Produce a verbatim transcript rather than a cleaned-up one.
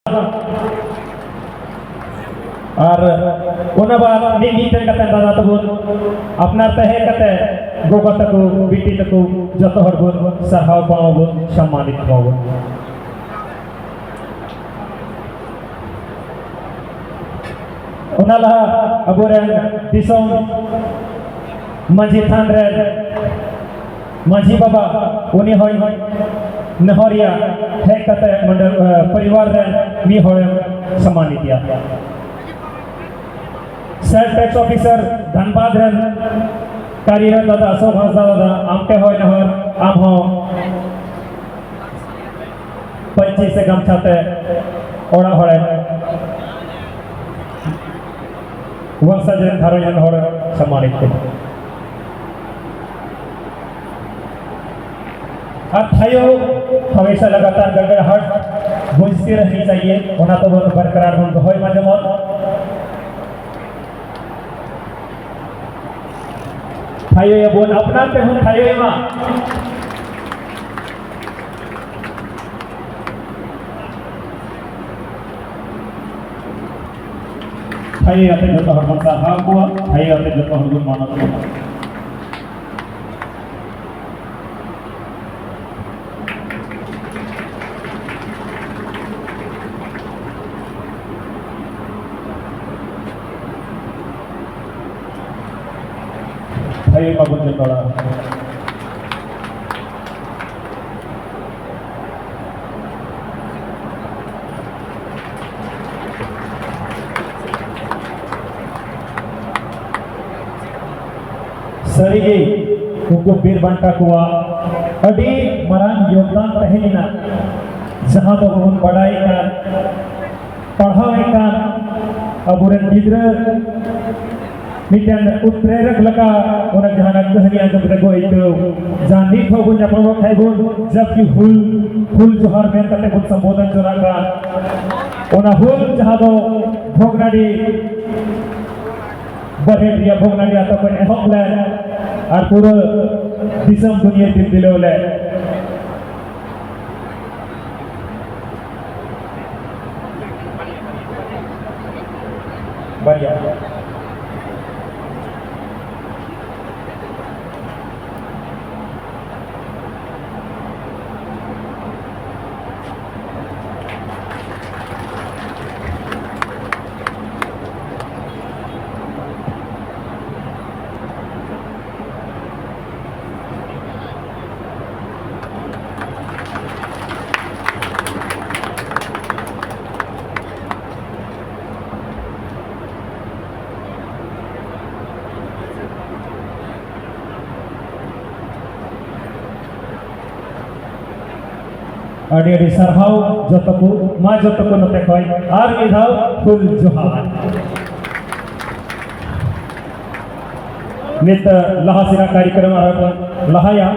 ᱟᱨ ᱚᱱᱟ ᱵᱟᱫ ᱢᱤᱫ ᱢᱤᱫᱴᱮᱱ ᱠᱟᱛᱮ ᱫᱟᱫᱟ ᱛᱟᱵᱚᱱ ᱟᱯᱱᱟᱨ ᱛᱮ ᱦᱮᱡ ᱠᱟᱛᱮ ᱜᱚᱜᱚ ᱛᱟᱠᱚ, ᱵᱤᱴᱤ ᱛᱟᱠᱚ, ᱡᱚᱛᱚ ᱦᱚᱲ ᱵᱚᱱ ᱥᱟᱨᱦᱟᱣ ᱠᱚᱣᱟ ᱵᱚᱱ, ᱥᱚᱢᱢᱟᱱᱤᱛ ᱠᱚᱣᱟ ᱵᱚᱱ᱾ ᱚᱱᱟ ᱞᱟᱦᱟ ᱟᱵᱚᱨᱮᱱ ᱫᱤᱥᱚᱢ ᱢᱟᱹᱡᱷᱤ ᱛᱷᱟᱱ ᱨᱮᱱ ᱢᱟᱹᱡᱷᱤ ᱵᱟᱵᱟ, ᱩᱱᱤ ᱦᱚᱸ ᱱᱮᱦᱚᱨᱤᱭᱟ ᱦᱮᱡ ᱠᱟᱛᱮ ᱱᱚᱰᱮ, ᱮ, ᱯᱚᱨᱤᱵᱟᱨ ᱨᱮᱱ ᱢᱤᱫ ᱦᱚᱲᱮ ᱥᱚᱢᱢᱟᱱᱤᱛ ᱮᱭᱟ᱾ ᱥᱮᱞᱯᱷ ᱴᱮᱠᱥ ᱚᱯᱷᱤᱥᱟᱨ ᱫᱷᱟᱱᱵᱟᱫᱽ ᱨᱮᱱ ᱠᱟᱹᱨᱤ ᱨᱮᱱ ᱫᱟᱫᱟ ᱚᱥᱳᱠ ᱦᱟᱸᱥᱫᱟ ᱫᱟᱫᱟ, ᱟᱢ ᱴᱷᱮᱱ ᱦᱚᱸ ᱱᱮᱦᱚᱨ, ᱟᱢ ᱦᱚᱸ ᱯᱟᱹᱧᱪᱤ ᱥᱮ ᱜᱟᱢᱪᱷᱟ ᱛᱮ ᱚᱲᱟᱜ ᱦᱚᱲᱮ ᱵᱚᱝᱥᱚᱡᱽ ᱨᱮᱱ ᱜᱷᱟᱨᱚᱸᱡᱽ ᱨᱮᱱ ᱦᱚᱲ ᱥᱚᱢᱢᱟᱱᱤᱛ ᱠᱚ᱾ ᱟᱨ ᱛᱷᱟᱭᱚ ᱦᱟᱢᱮᱥᱟ ᱞᱟᱜᱟᱛᱟᱨ ᱜᱟᱲᱜᱟᱲᱟᱦᱟᱴ ᱜᱩᱸᱡᱛᱮ ᱨᱮᱦᱱᱤ ᱪᱟᱦᱤᱭᱮ, ᱚᱱᱟ ᱛᱟᱵᱚᱱ ᱵᱚᱨᱠᱟᱨᱟᱨ ᱵᱚᱱ ᱫᱚᱦᱚᱭ ᱢᱟ ᱡᱮᱢᱚᱱ᱾ ᱛᱷᱟᱭᱚᱭᱟᱵᱚᱱ, ᱟᱯᱱᱟᱨ ᱛᱮᱦᱚᱸ ᱛᱷᱟᱭᱚᱭ ᱢᱟ᱾ ᱛᱷᱟᱭᱚᱭᱟᱛᱮ ᱡᱚᱛᱚ ᱦᱚᱲ ᱵᱚᱱ ᱥᱟᱨᱦᱟᱣ ᱠᱚᱣᱟ, ᱛᱷᱟᱭᱚᱭᱟᱛᱮ ᱡᱚᱛᱚ ᱦᱚᱲ ᱵᱚᱱ ᱢᱟᱱᱚᱛ ᱠᱚᱣᱟ᱾ ᱛᱷᱟᱭᱚᱭ ᱢᱟᱵᱚᱱ ᱡᱚᱛᱚ ᱦᱚᱲ᱾ ᱥᱟᱹᱨᱤᱜᱮ ᱩᱱᱠᱩ ᱵᱤᱨ ᱵᱟᱱᱴᱟ ᱠᱚᱣᱟᱜ ᱟᱹᱰᱤ ᱢᱟᱨᱟᱝ ᱭᱳᱜᱽᱫᱟᱱ ᱛᱟᱦᱮᱸ ᱞᱮᱱᱟ, ᱡᱟᱦᱟᱸ ᱫᱚ ᱵᱚᱱ ᱵᱟᱰᱟᱭ ᱠᱟᱱ, ᱯᱟᱲᱦᱟᱣᱮᱫ ᱠᱟᱱ ᱟᱵᱚᱨᱮᱱ ᱜᱤᱫᱽᱨᱟᱹ ᱢᱤᱫᱴᱮᱱ ᱩᱛᱯᱨᱮᱨᱚᱠ ᱞᱮᱠᱟ ᱚᱱᱟ ᱡᱟᱦᱟᱱᱟᱜ ᱠᱟᱹᱦᱱᱤ ᱟᱸᱡᱚᱢ ᱠᱟᱛᱮ ᱠᱚ ᱟᱹᱭᱠᱟᱹᱣ, ᱡᱟᱦᱟᱸ ᱱᱤᱛ ᱦᱚᱸ ᱵᱚᱱ ᱧᱟᱯᱟᱢᱚᱜ ᱠᱷᱟᱡ ᱵᱚᱱ ᱡᱟᱵᱠᱤ ᱦᱩᱞ, ᱦᱩᱞ ᱡᱚᱦᱟᱨ ᱢᱮᱱ ᱠᱟᱛᱮ ᱵᱚᱱ ᱥᱚᱢᱵᱳᱫᱷᱚᱱ ᱡᱚᱱᱟᱜ ᱠᱟᱱ, ᱚᱱᱟ ᱦᱩᱞ ᱡᱟᱦᱟᱸ ᱫᱚ ᱵᱷᱚᱜᱽᱱᱟᱰᱤ ᱵᱟᱨᱦᱮᱴ ᱨᱮᱭᱟᱜ ᱵᱷᱚᱜᱽᱱᱟᱰᱤ ᱟᱛᱳ ᱠᱷᱚᱱ ᱮᱦᱚᱵ ᱞᱮᱱ ᱟᱨ ᱯᱩᱨᱟᱹ ᱫᱤᱥᱚᱢ ᱫᱩᱱᱤᱭᱟᱹ ᱫᱤᱱ ᱵᱤᱞᱟᱹᱣ ᱞᱮᱱ᱾ ᱵᱟᱨᱭᱟ᱾ ᱟᱹᱰᱤ ᱟᱹᱰᱤ ᱥᱟᱨᱦᱟᱣ ᱡᱚᱛᱚ ᱠᱚ, ᱢᱟ ᱡᱚᱛᱚ ᱠᱚ ᱱᱚᱛᱮ ᱠᱷᱚᱱ ᱟᱨ ᱢᱤᱫ ᱫᱷᱟᱣ ᱦᱩᱞ ᱡᱚᱦᱟᱨ᱾ ᱱᱤᱛ ᱞᱟᱦᱟ ᱥᱮᱱᱟᱜ ᱠᱟᱨᱭᱚᱠᱨᱚᱢ ᱟᱨᱦᱚᱸ ᱵᱚᱱ ᱞᱟᱦᱟᱭᱟ᱾